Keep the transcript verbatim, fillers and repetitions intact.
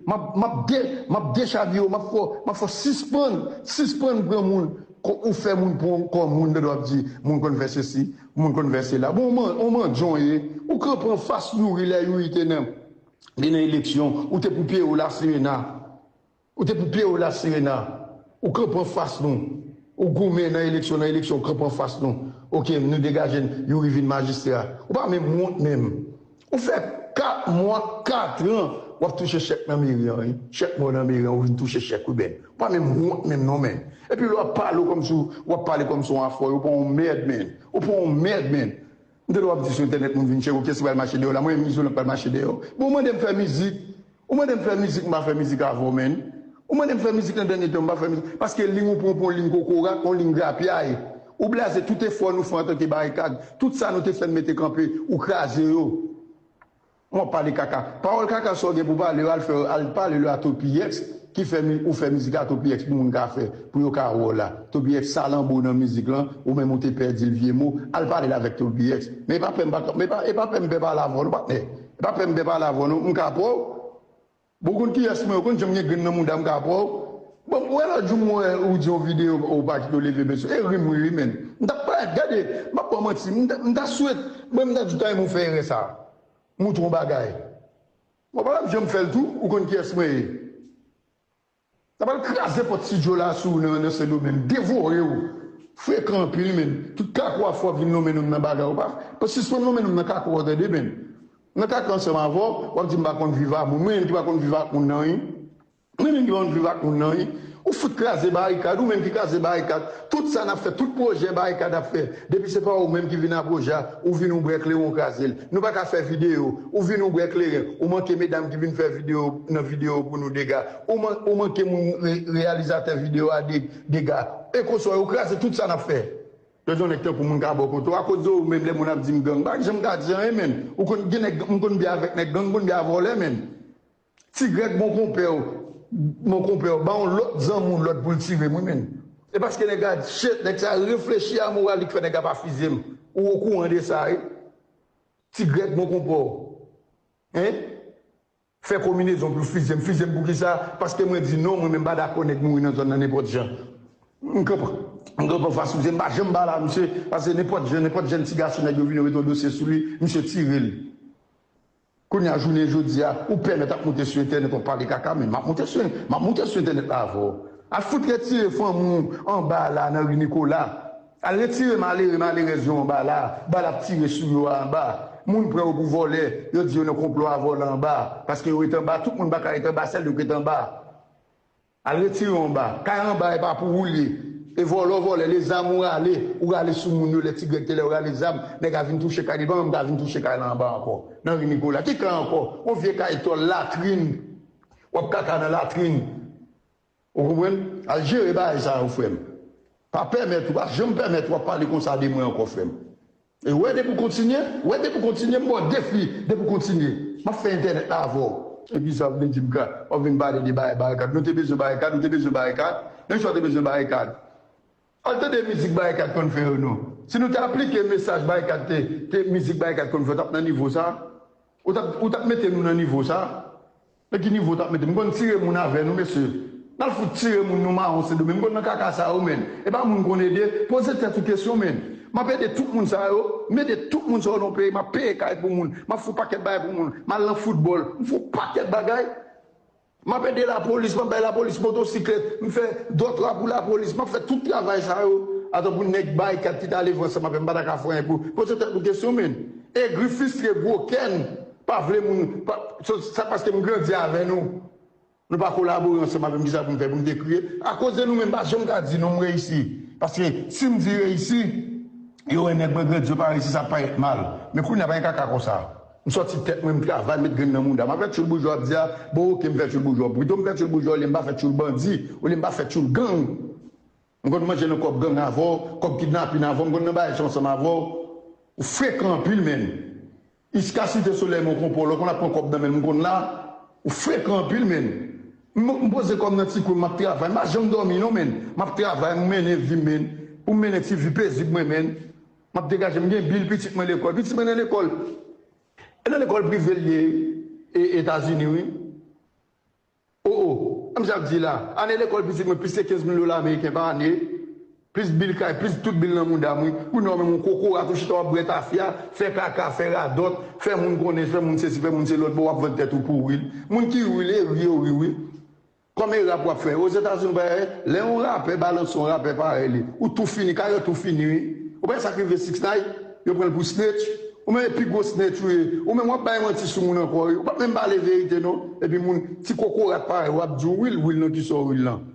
M ap, m ap de, m ap dechavire w, m ap fè, m ap fè w sispann, sispann pran moun, ko-, ou fè moun pran w kòm moun, tande w ap di, moun konn fè sesi, moun konn fè sela. Bon, ou man, ou mandjan w ye, ou kanpe anfas Youri lè Youri te nan, te nan eleksyon, ou te pou pye w la sirena. Ou te pou pye w la sirena. Ou kanpe anfas nou. Ou goumen nan eleksyon, nan eleksyon, ou kanpe anfas nou. Oke, nou degaje n, Youri vin majistra. Ou pa menm wont menm. Ou fè kat mwa, kat an, w ap touche chèk nan meri an, wi. Chèk mò nan meri an, ou vin touche chèk, wi, menn. Ou pa menm wont menm non, menn. Epi lè w ap pale w kòmsi w, w ap pale kòmsi w afòy, ou pran yon mèd, menn. Ou pran yon mèd, menn. M tande w ap di sou entènèt moun vin tcheke w, kiyès ki pral mache dèyè w la? Mwen menm, Izolan k pral mache dèyè w. Bon, ou mande m fè mizik. Ou mande m fè mizik, m pa fè mizik avè w, menn. Ou mande m fè mizik nan dènye tan, m pa fè mizik. Paske liy ou pran, ou pran liy kokorat, yon liy grapyay. Ou blaze tout efò nou fè antanke barikad. Tout sa nou te fè n mete kanpe, ou kraze yo. Mwen ap pale kaka. Pawòl kaka sa w gen pou pale yo, al fè, al pale yo a Topiyex, ki fè mi-, ou fè mizik a Topiyex pou moun ka fè, pou yo ka wè w la. Topiyex salanbo nan mizik lan, ou menm ou te pèdi l vye mo, al pale l avèk Topiyex. Men e pa pè m pa, men e pa, e pa pè m pè pale avè w non, patnè. E pa pè m pè pale avè w non, m ka pran w. Bon, ou konn kiyès mwen, ou konn jan m gen grenn nan mouda m ka pran w. Bon, ou wè lòt jou m wè ou di yon videyo ou pa kite w leve men sou. E ri m ri wi, menn. M t ap pa, gade, m p ap ba w manti, m ta, m ta swete, mwen m ta di w ta renmen w fè erè sa. Moutre w yon bagay. Mwen pa t ap janm fè l tou, ou konn kiyès mwen ye. N ap al kraze pòt estidyo la sou ou nan, nan Sendomeng, devore w. Frekan anpil, menn. Tout kakou a fè w ap vin lonmen non m nan bagay ou pa. Pa sispann lonmen non m nan kakou a, tande, menn. Nan kaka ansanm avè w, w ap di m pa konn viv ak moun. Mwen menm ki pa konn viv ak moun nan, wi. Mwen menm ki pa konn viv ak moun nan, wi. Ou fout kraze barikad, ou menm ki kraze barikad. Tout sa n ap fè, tout pwojè barikad ap fè. Depi se pa ou menm ki vin ak pwojè a, ou vin ou bwè kleren, ou kraze l. Nou pa ka fè videyo, ou vin ou bwè kleren. Ou manke medam ki vin fè videyo nan videyo pou nou dega. Ou man-, ou manke moun re-, reyalizatè videyo a de-, dega. E konsa, ou kraze tout sa n ap fè. Yo di yon nèg tankou moun ka bò kote w. Akoz de ou menm lè moun ap di m gang. M pa janm ka di anyen, menn. Ou konn gen nèg, m konn byen avèk nèg gang, m konn byen a vòlè, menn. Ti Grèg, bon konpè w, bon konpè w, ba yon lòt zanmi w lòd pou l tire m, wi, menn. E paske nèg la, shit, nèg sa reflechi a moral li k fè nèg la pa fize m. Ou okouran de sa, wi. Ti Grèg, bon konpè w. Hein? Fè konbinezon pou l fize m. Fize m pou kisa? Paske mwen di non, mwen menm m pa dakò nèg mouri nan zòn nan nenpòt jan. M kanpe, m kanpe anfas misye, m pa janm pale a misye, paske nenpòt jan, nenpòt jan ti gason nèg yo vin yo mete yon dosye sou li, misye tire l. Kounye a, jounen jodi a, ou pèmèt ap moute sou entènèt, w ap pale kaka, men m ap moute sou, m ap moute sou entènèt la avè w. Al fout retire fanmi w anba la, nan ri Nikola. Al retire malere, malerèz yo anba la, bal ap tire sou yo a anba. Moun pran yo pou vòlè, yo di yo nan konplo a vòlè anba. Paske yo ret anba, tout moun pa ka ret anba, sèl yo k ret anba. Al retire yo anba. Kay anba, e pa pou ou l ye. E vòlè w vòlè, lezam ou rale, ou rale sou moun yo, lè Ti Grèg te lè yo rale zam, nèg a vin touche kay li, li pa menm ka vin touche kay la anba ankò. Nan ri Nikola, ki kay ankò? Yon vye kay tòl, latrin. W ap kaka nan latrin. Ou konprann? Al jere bagay sa yo, frè m. Pa pèmèt ou, pa janm pèmèt w ap pale konsa de mwen ankò, frè m. E wè depi w kontinye, wè depi w kontinye, m ba w defi, depi w kontinye. M ap fè entènèt la avè w. E kisa w vle di m ka, w ap vin pale de bagay barikad. Nou te bezwen barikad, ou te bezwen barikad. Men sa w te bezwen barikad. Al tande mizik Barikad konn fè yo non. Si nou te aplike mesaj Barikad te, te mizik Barikad konn fè, w t ap nan nivo sa? Ou t ap, ou t ap mete nou nan nivo sa? Nan ki nivo w t ap mete m? M konn tire moun avè nou, mesye. N al fout tire moun nou mawon Sendomeng. M konn nan kaka sa yo, menn. E pa moun konn ede. Poze tèt ou kesyon, menn. M ap ede tout moun sa yo. M ede tout moun sa yo nan peyi. M ap peye kay pou moun. M ap fè yon pakèt bagay pou moun. M al nan foutbòl. M fè yon pakèt bagay. M ap ede lapolis, m ap bay lapolis motosiklèt, m fè dòtra pou lapolis, m ap fè tout travay sa yo. Atan pou nèg Barikad ki t a leve ansanm avè m, m pa ta ka fè anyen pou. Poze tèt nou kesyon, menn. Egri, fristre, gwo kè n, pa vle moun, pa, sa, sa paske m grandi avè nou. Nou pa kolabore ansanm avè m, kisa pou m fè pou m te kriye? Akoz de nou menm, m pa janm ka di non m reyisi. Paske si m di reyisi, yo wè nèg mwen grandi, yo pa reyisi, sa parèt mal. Men kounye a pa gen kaka konsa. M sòti tèt mwen, m travay, m met grenn nan mouda. M ap fè tchoul boujwa ap di a, bon, oke, m fè tchoul boujwa. Pito m fè tchoul boujwa olye m pa fè tchoul bandi, olye m pa fè tchoul gang. M konn manje nan kòb gang avè w, kòb kidnapin avè w, m konn nan bagay sa ansanm avè w. Ou frekan anpil, menn. Iska Site Solèy, mwen konpò, lè w konn ap pran kòb nan men l, m konn la. Ou frekan anpil, menn. M, m poze kò m nan ti kwen, m ap travay. M pa janm dòmi, non, menn. M ap travay, m mennen vi m, menn. Pou m mennen ti vi pezib mwen, menn. M ap degaje m, m gen bil, pitit mwen lekòl. Pitit mwen nan lekòl. E nan lekòl prive l ye, e, Etazini, wi. Sa m ap di la, ane lekòl pitit mwen plis ke kenz mil dola ameriken pa ane. Plis bil kay, plis tout bil nan mouda m wi. Kounye a w menm yon kokorat ou chita w ap bwè tafya, fè kaka, fè radòt, fè moun konnen, fè moun sesi, fè moun se lòt, bon w ap vann tèt ou pou wi. Moun ki ri le ri yo ri wi. Kòm e rap w ap fè. Ozetazini ou pa wè, lè yon rapè balanse yon rapè parèy li, ou tou fini, karyè tou fini wi. Ou pa wè sa k rive six nine, yo pran l pou snitch. Ou menm e pi gwo snitch ou ye. Ou menm w ap bay manti sou moun ankò wi. Ou p ap menm pale verite non. Epi moun ti kokorat parèy w ap di w wi l wi l nan kisa w wi l lan.